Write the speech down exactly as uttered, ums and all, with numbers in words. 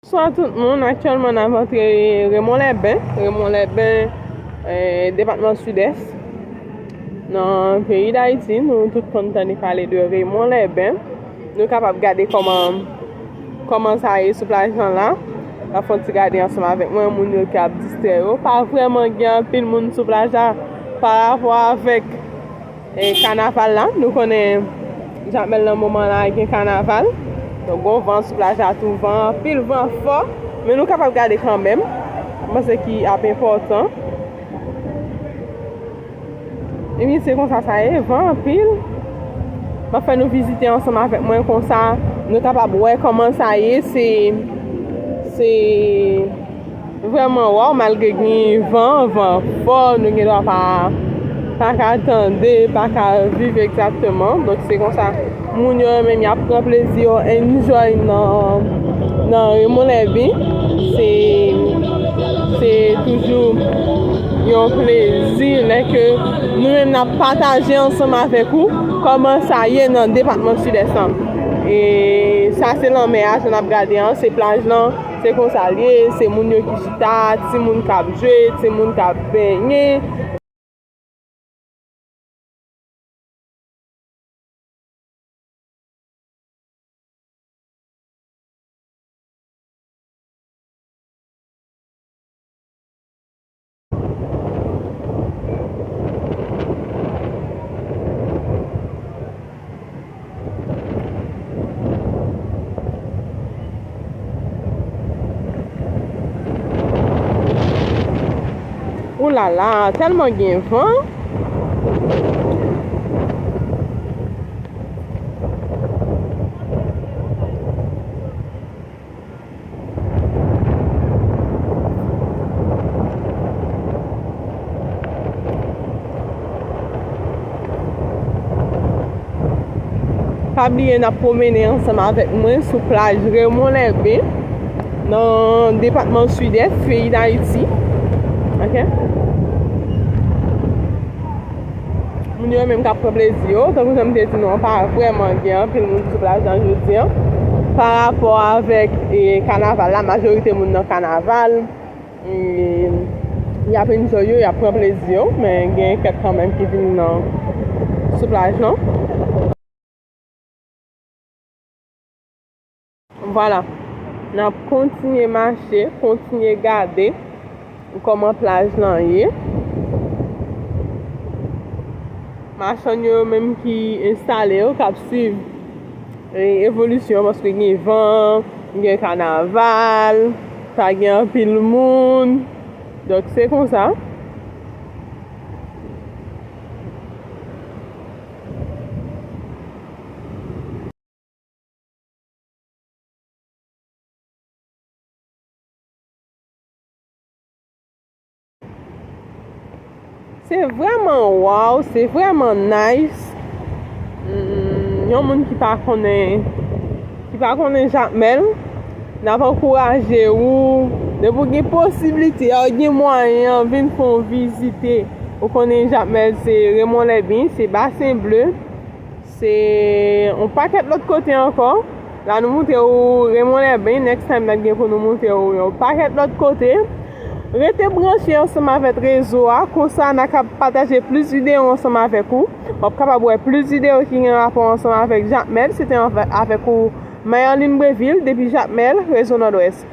Bonswa tout moun, aktyèlman n ap antre Raymond-les-Bains, Raymond-les-Bains, eh, depatman Sidès, nan peyi Dayiti. Nou tout konn tande pale de Raymond-les-Bains. Nou kapab gade kòman, kòman sa ye sou plaj lan la. N ap fè yon ti gade ansanm avèk mwen, moun yo k ap distrè yo. Pa vrèman gen anpil moun sou plaj la pa rapò avèk e kanaval la. Nou konnen Jakmèl nan moman la gen kanaval. Donk, gon van sou plaj la tou, van, anpil van fò. Men nou kapab gade kanmenm. Mwen panse ki ap enpòtan. Ebyen, se konsa sa ye, van anpil. M ap fè nou vizite ansanm avèk mwen, konsa nou kapab wè kòman sa ye. Se, se vrèman waw, malgre gen van, van fò, nou gen dwa pa, pa ka tande, pa ka viv egzakteman. Donk, se konsa, moun yo, yo menm, y ap pran plezi yo, enjoy nan, nan Raymond-les-Bains. Se, se toujou yon plezi lè ke nou menm n ap pataje ansanm avèk ou kòman sa ye nan depatman Sidès lan. E sa se lanmè a, jan n ap gade an, se plaj lan. Se konsa l ye, se moun yo ki chita, timoun k ap jwe, timoun k ap benyen. Oulala, tèlman gen van. Pa bliye n ap pwomennen ansanm avèk mwen sou plaj Raymond-les-Bains, nan depatman Sidès, peyi Dayiti. Ok? Moun yo menm k ap pran plezi yo, tankou jan m te di nou an, pa vrèman gen anpil moun sou plaj la jodi an. Pa rapò avèk, e, kanaval la, majorite moun nan kanaval, e, y ap enjoy yo, y ap pran plezi yo, men gen kèk kanmenm ki vin nan, sou plaj lan. Vwala. N ap kontinye mache, kontinye gade kòman plaj lan ye. Machann yo menm ki enstale yo, k ap swiv, e, evolisyon, paske gen van, gen kanaval, pa gen anpil moun. Donk, se konsa. Se vrèman waw, se vrèman nice. Mm, yon moun ki pa konnen, ki pa konnen Jakmèl, n ap ankouraje ou, depi w gen posiblite a, w gen mwayen an, vin fè yon vizite. Ou konnen Jakmèl se Raymond-les-Bains, se Basen Ble. Se yon pakèt lòt kote ankò. La, nou montre w Raymond-les-Bains. Next time, n ap gen pou nou montre w yon pakèt lòt kote. Rete branche ansanm avèk rezo a. Konsa, n a ka pataje plis videyo ansanm avèk ou. W ap kapab wè plis videyo ki gen rapò ansanm avèk Jakmèl. Se te anvè-, avèk ou, Mayerline Breville, depi Jakmèl, Rezo Nòdwès.